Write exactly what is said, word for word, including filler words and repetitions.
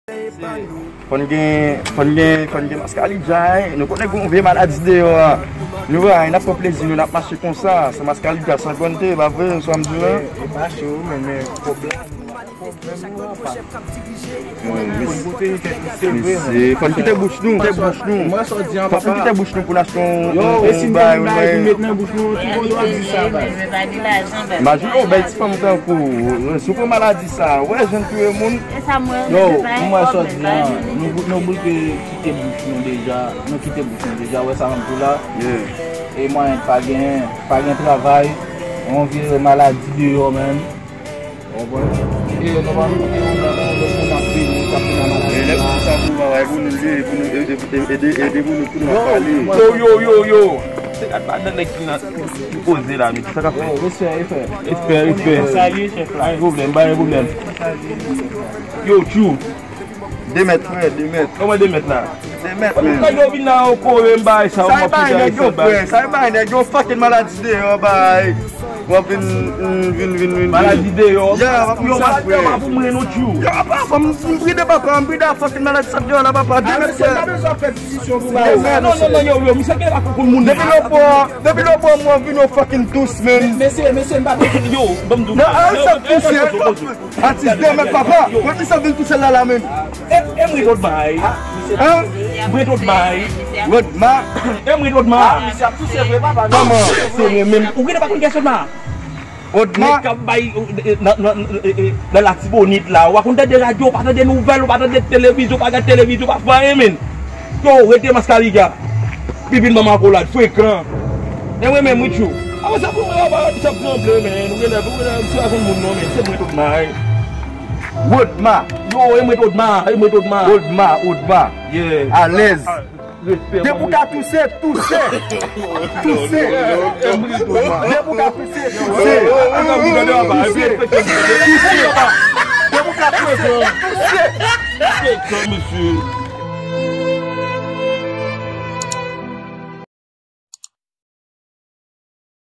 Fò n gen, fò n gen, fò n gen maskalidja, hein. Nou konnen gen yon vye maladi deyò a. Nou wè, n ap pran plezi nou, n ap mache konsa. Se maskalidja, sangonte, pa vre, nou sa m di w la. E pa cho, men, men, pwoblèm, pwoblèm nou an pa. Fò n pwoteje tèt nou, se vre, men. Mesye, fò n kite bouch nou, kite bouch nou. Mwen sot di an, papa. Fò n kite bouch nou pou n achte yon, yon bagay, yon bagay pou met nan bouch nou, tout moun dwa di sa, bay. Imajine w bay ti fanm tankou, si w pran maladi sa, wè, jan l touye moun. Yo, pou mwen sòti an, nou, nou bouke kite bouch nou deja, nou kite bouch nou deja, wè sa m ap di w la. E mwayen pa gen, pa gen travay, yon vye maladi deyò, menm. Ou konprann? E nou pa koute yon lòt, yon lòt moun ap vini, k ap vin nan maladi la. E lè pou sa pou mwen, pou nou lye, pou nou ede, ede, ede pou nou, pou nou ap pale. Yo, yo, yo, yo! Se gad madan nèg ki nan, ki poze la, men ki sa k ap fèt? Yo, respè, respè. Respè, respè. Sa ye, chèf la. Pa gen pwoblèm, pa gen pwoblèm. Yo, tchou. De mèt, frè, de mèt. Kòman de mèt la? De mèt, men. Nèg yo vin la, yo kore m bay sa, sa yo bay nèg yo, frè. Sa yo bay nèg yo, fucking maladi deyò, bay. W ap vin, vin, vin, vin, vin. Maladi deyò. Ya, w ap vin sa, frè. Yo, papa, fò m, m bride, papa, m bride a fucking maladi sa deyò la, papa. De mèt, frè. Disisyon pou ba yo. Non, non, non, yo, yo, misye gen la pou moun. Depi lè w pran, depi lè w pran mwen vin yon fucking tous, man. Mesye, mesye, m pa yo, ban m di w. Non, arete sa touse. Atis de mèt, papa. Mwen ki sa vin touse la, la, man. E, e m ret Odma, e. Hein? M ret Odma, e. Odma? E m ret Odma. Misye ap touse vre, papa. Kòman? Se mwen menm. Ou genlè pa konn kiyès Odma? Odma. Nèg k ap bay, e, e, nan, nan, e, e, nan Latibonit la. Ou pa konn tande radyo, ou pa tande nouvèl, ou pa tande televizyon, ou pa gad televizyon, ou pa fè anyen, menm. Yo, rete maskaliga. Pipin manman akolad, frekan. E mwen menm, wi, tchou. Avan sa, pou mwen, avan sa, tranble, menm. Ou genlè, ou genlè, misye pa konn moun, non, menm. Se mwen, Odma, e. Odma. Yo, e mwen, Odma, e mwen, Odma. Odma, Odma. Yeah. Alèz. Respè. Depi w ka touse, touse. Touse. Depi w ka touse, touse. Touse. Depi w ka touse, touse. Respè, mesye.